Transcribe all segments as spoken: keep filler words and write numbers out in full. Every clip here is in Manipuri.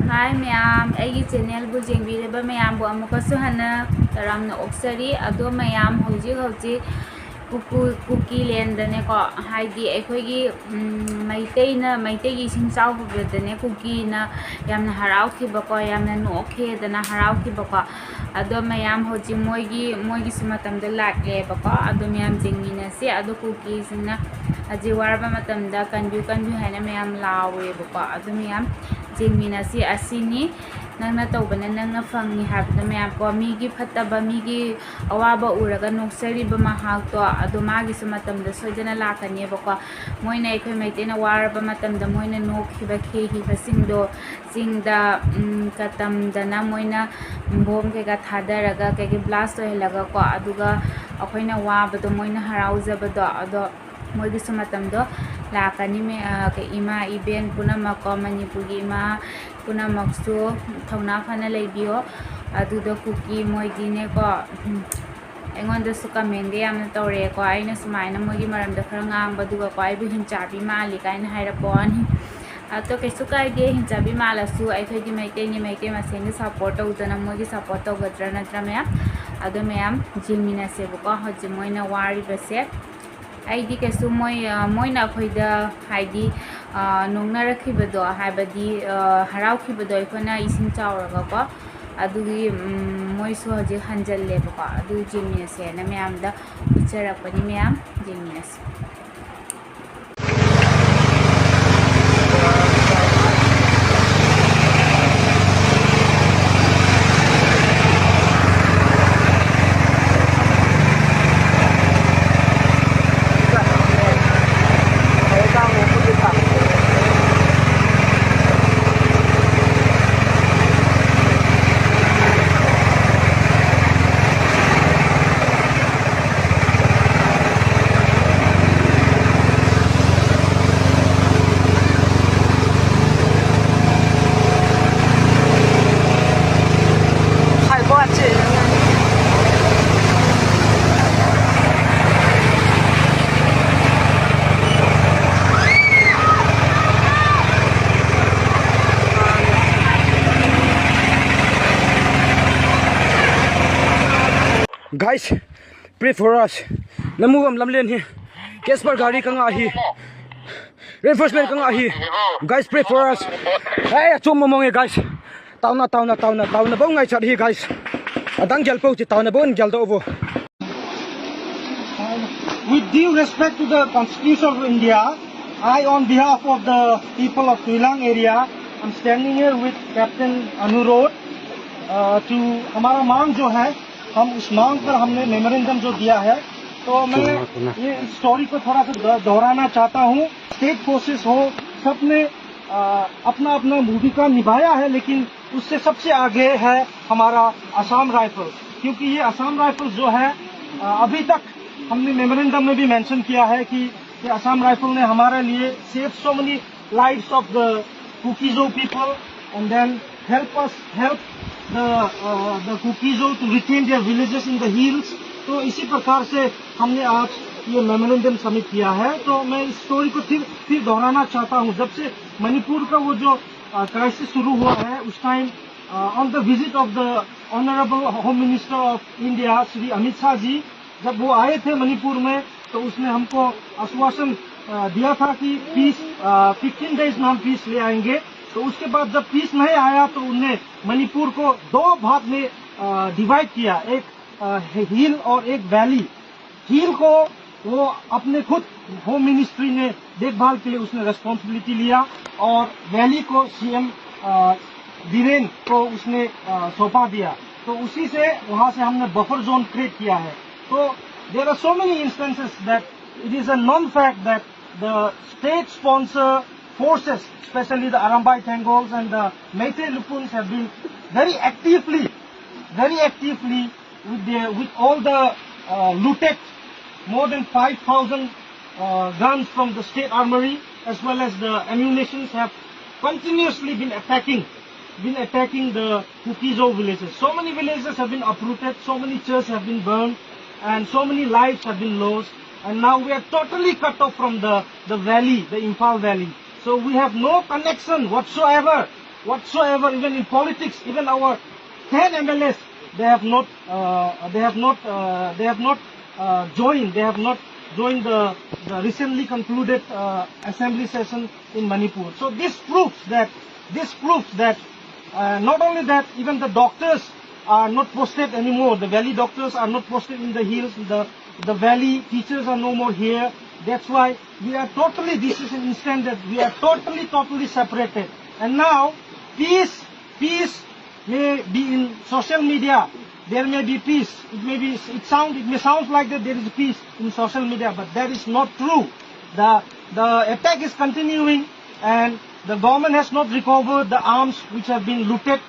ꯍꯥꯏ ꯃꯌꯥꯝ, ꯑꯩꯒꯤ ꯆꯦꯅꯦꯜꯕꯨ ꯌꯦꯡꯕꯤꯔꯤꯕ ꯃꯌꯥꯝꯕꯨ ꯑꯃꯨꯛꯀꯁꯨ ꯍꯟꯅ ꯇꯔꯥꯝꯅ ꯑꯣꯛꯆꯔꯤ꯫ ꯑꯗꯣ ꯃꯌꯥꯝ, ꯍꯧꯖꯤꯛ ꯍꯧꯖꯤꯛ ꯀꯨꯀꯨ-, ꯀꯨꯀꯤ ꯂꯦꯟꯗꯅꯦꯀꯣ, ꯍꯥꯏꯗꯤ ꯑꯩꯈꯣꯏꯒꯤ, ꯎꯝ, ꯃꯩꯇꯩꯅ, ꯃꯩꯇꯩꯒꯤ ꯏꯁꯤꯡ ꯆꯥꯎꯈꯤꯕꯗꯅꯦ, ꯀꯨꯀꯤꯅ ꯌꯥꯝꯅ ꯍꯔꯥꯎꯈꯤꯕꯀꯣ, ꯌꯥꯝꯅ ꯅꯣꯛꯈꯤꯗꯅ ꯍꯔꯥꯎꯈꯤꯕꯀꯣ꯫ ꯑꯗꯣ ꯃꯌꯥꯝ, ꯍꯧꯖꯤꯛ ꯃꯣꯏꯒꯤ, ꯃꯣꯏꯒꯤꯁꯨ ꯃꯇꯝꯗꯣ ꯂꯥꯛꯂꯦꯕꯀꯣ꯫ ꯑꯗꯣ ꯃꯌꯥꯝ ꯌꯦꯡꯃꯤꯟꯅꯁꯤ꯫ ꯑꯗꯣ ꯀꯨꯀꯤꯁꯤꯡꯅ ꯍꯧꯖꯤꯛ ꯋꯥꯔꯕ ꯃꯇꯝꯗ "ꯀꯟꯕꯤꯌꯨ, ꯀꯟꯕꯤꯌꯨ" ꯍꯥꯏꯅ ꯃꯌꯥꯝ ꯂꯥꯎꯔꯦꯕꯀꯣ꯫ ꯑꯗꯨ ꯃꯌꯥꯝ ꯌꯦꯡꯃꯤꯟꯅꯁꯤ꯫ ꯑꯁꯤꯅꯤ ꯅꯪꯅ ꯇꯧꯕꯅ ꯅꯪꯅ ꯐꯪꯉꯤ ꯍꯥꯏꯕꯗꯣ ꯃꯌꯥꯝ ꯀꯣ꯫ ꯃꯤꯒꯤ ꯐꯠꯇꯕ, ꯃꯤꯒꯤ ꯑꯋꯥꯕ ꯎꯔꯒ ꯅꯣꯛꯆꯔꯤꯕ ꯃꯍꯥꯛꯇꯣ, ꯑꯗꯣ ꯃꯥꯒꯤꯁꯨ ꯃꯇꯝꯗ ꯁꯣꯏꯗꯅ ꯂꯥꯛꯀꯅꯦꯕꯀꯣ꯫ ꯃꯣꯏꯅ, ꯑꯩꯈꯣꯏ ꯃꯩꯇꯩꯅ ꯋꯥꯔꯕ ꯃꯇꯝꯗ ꯃꯣꯏꯅ ꯅꯣꯛꯈꯤꯕ, ꯈꯦꯈꯤꯕꯁꯤꯡꯗꯣ ꯆꯤꯡꯗ, ꯎꯝ, ꯀ-, ꯇꯝꯗꯅ ꯃꯣꯏꯅ ꯕꯣꯝ ꯀꯩꯀꯥ ꯊꯥꯗꯔꯒ, ꯀꯩꯀꯩ ꯕ꯭ꯂꯥꯁ ꯑꯣꯏꯍꯜꯂꯒꯀꯣ, ꯑꯗꯨꯒ ꯑꯩꯈꯣꯏꯅ ꯋꯥꯕꯗꯣ ꯃꯣꯏꯅ ꯍꯔꯥꯎꯖꯕꯗꯣ, ꯑꯗꯣ ꯃꯣꯏꯒꯤꯁꯨ ꯃꯇꯝꯗꯣ ꯂꯥꯛꯀꯅꯤ꯫ ꯃꯦ-, ꯑ, ꯀ-, ꯏꯃꯥ ꯏꯕꯦꯟ ꯄꯨꯝꯅꯃꯛꯀꯣ, ꯃꯅꯤꯄꯨꯔꯒꯤ ꯏꯃꯥ ꯄꯨꯝꯅꯃꯛꯁꯨ ꯊꯧꯅꯥ ꯐꯅ ꯂꯩꯕꯤꯌꯣ꯫ ꯑꯗꯨꯗꯣ ꯀꯨꯀꯤ ꯃꯣꯏꯗꯤꯅꯦꯀꯣ, ꯎꯝ, ꯑꯩꯉꯣꯟꯗꯁꯨ ꯀꯃꯦꯟꯒ ꯌꯥꯝꯅ ꯇꯧꯔꯛꯑꯦꯀꯣ, ꯑꯩꯅ ꯁꯨꯃꯥꯏꯅ ꯃꯣꯏꯒꯤ ꯃꯔꯝꯗ ꯈꯔ ꯉꯥꯡꯕ, ꯑꯗꯨꯒꯀꯣ ꯑꯩꯕꯨ ꯍꯤꯡꯆꯥꯕꯤ ꯃꯥꯜꯂꯤ ꯀꯥꯏꯅ ꯍꯥꯏꯔꯛꯄ ꯋꯥꯅꯤ꯫ ꯑꯗꯣ ꯀꯩꯁꯨ ꯀꯥꯏꯗꯦ, ꯍꯤꯡꯆꯥꯕꯤ ꯃꯥꯜꯂꯁꯨ ꯑꯩꯈꯣꯏꯗꯤ ꯃꯩꯇꯩꯅꯤ, ꯃꯩꯇꯩ ꯃꯁꯦꯟꯒꯤ ꯁꯞꯄꯣꯔꯠ ꯇꯧꯗꯅ ꯃꯣꯏꯒꯤ ꯁꯞꯄꯣꯔꯠ ꯇꯧꯒꯗ꯭ꯔꯥ ꯅꯠꯇ꯭ꯔꯥ ꯃꯌꯥꯝ? ꯑꯗꯣ ꯃꯌꯥꯝ ꯌꯦꯡꯃꯤꯟꯅꯁꯦꯕꯀꯣ, ꯍꯧꯖꯤꯛ ꯃꯣꯏꯅ ꯋꯥꯔꯤꯕꯁꯦ꯫ ꯑꯩꯗꯤ ꯀꯩꯁꯨ ꯃꯣꯏ, ꯑ, ꯃꯣꯏꯅ ꯑꯩꯈꯣꯏꯗ ꯍꯥꯏꯗꯤ, ꯑ, ꯅꯣꯛꯅꯔꯛꯈꯤꯕꯗꯣ, ꯍꯥꯏꯕꯗꯤ, ꯑ, ꯍꯔꯥꯎꯈꯤꯕꯗꯣ ꯑꯩꯈꯣꯏꯅ ꯏꯁꯤꯡ ꯆꯥꯎꯔꯒꯀꯣ, ꯑꯗꯨꯒꯤ, ꯎꯝ, ꯃꯣꯏꯁꯨ ꯍꯧꯖꯤꯛ ꯍꯟꯖꯜꯂꯦꯕꯀꯣ꯫ ꯑꯗꯨ ꯌꯦꯡꯃꯤꯟꯅꯁꯦꯅ ꯃꯌꯥꯝꯗ ꯎꯠꯆꯔꯛꯄꯅꯤ꯫ ꯃꯌꯥꯝ ꯌꯦꯡꯃꯤꯟꯅꯁꯦ꯫ Guys, pray for us. Namu gam lamlen hi. Casper gari ka nga hi. Reinforcement ka nga hi. Guys, pray for us. Hey, achom mong e, guys. Tauna, tauna, tauna, tauna. Bau ngai chat hi, guys. Adang gel po chi tauna bon gel do vo. With due respect to the Constitution of India, I, on behalf of the people of Tuilang area, I'm standing here with Captain Anurod. Uh, to हमारा मांग जो है, हम उस मांग पर हमने मेमोरेंडम जो दिया है, तो मैं ये स्टोरी को थोड़ा सा दोहराना चाहता हूँ। स्टेट फोर्सेस हो, सबने अपना अपना भूमिका निभाया है, लेकिन उससे सबसे आगे है हमारा असम राइफल्स, क्योंकि ये असम राइफल्स जो है, अभी तक हमने मेमोरेंडम में भी मेंशन किया है कि ये असम राइफल ने हमारे लिए save so many lives of the Kuki-Zo people and then help us help the uh, the Kuki-Zo to retain their villages in the hills। तो इसी प्रकार से हमने आज ये मेमोरेंडम सबमिट किया है। तो मैं इस स्टोरी को फिर फिर दोहराना चाहता हूँ। जब से मणिपुर का वो जो क्राइसिस शुरू हुआ है, उस time on the visit of the Honorable Home Minister of India, Shri Amit Shah ji, जब वो आए थे मणिपुर में, तो उसने हमको आश्वासन दिया था कि पीस फिफ्टीन डेज में हम पीस ले आएंगे। तो उसके बाद जब पीस नहीं आया, तो उनने मणिपुर को दो भाग में डिवाइड किया, एक हिल और एक वैली। हिल को वो अपने खुद होम मिनिस्ट्री ने देखभाल के लिए उसने रिस्पॉन्सिबिलिटी लिया और वैली को सीएम बीरेन को उसने सौंपा दिया। तो उसी से वहां से हमने बफर जोन क्रिएट किया है। तो there are so many instances that it is a known fact that the state sponsor forces, especially the Arambai Tengols and the Meitei Lupuns, have been very actively, very actively with the with all the uh, looted more than five thousand uh, guns from the state armory as well as the ammunitions have continuously been attacking, been attacking the Kuki-Zo villages. So many villages have been uprooted, so many churches have been burned, and so many lives have been lost. And now we are totally cut off from the, the valley, the Imphal Valley. So we have no connection whatsoever, whatsoever, even in politics, even our ten M L As they have not, uh, they have not, uh, they have not uh, joined, they have not joined the, the recently concluded uh, assembly session in Manipur. So this proves that, this proves that uh, not only that, even the doctors are not posted anymore. The valley doctors are not posted in the hills. The, the valley teachers are no more here. That's why we are totally, this is an instance that we are totally, totally separated. And now, peace, peace may be in social media. There may be peace. It may be, it sound, it may sound like that there is peace in social media, but that is not true. The, the attack is continuing, and the government has not recovered the arms which have been looted,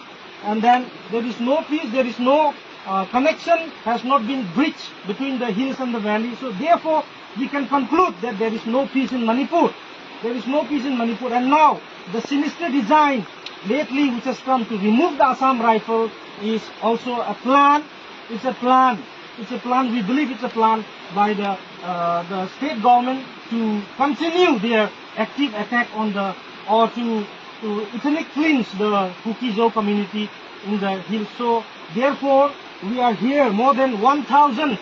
and then there is no peace, there is no uh, connection has not been bridged between the hills and the valley. So therefore, we can conclude that there is no peace in Manipur. There is no peace in Manipur. And now, the sinister design lately which has come to remove the Assam Rifle is also a plan. It's a plan. It's a plan. We believe it's a plan by the, uh, the state government to continue their active attack on the, or to, to ethnic cleanse the Kuki-Zo community in the hills. So therefore, we are here. More than one thousand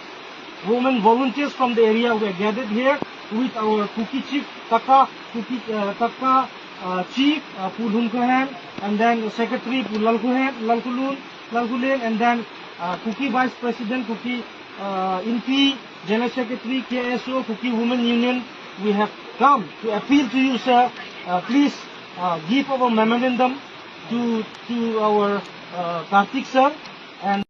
women volunteers from the area were gathered here with our Kuki chief, Taka, Kuki, uh, Taka uh, chief, uh, Pu Lhumkhohen, and then secretary Pu Lalkhohen, Lalkhulun, Lalkhulen, and then uh, Kuki vice president, Kuki uh, Inpi, general secretary, K S O, Kuki Women Union. We have come to appeal to you, sir. Uh, please uh, give our memorandum to, to our uh, Kartik sir. And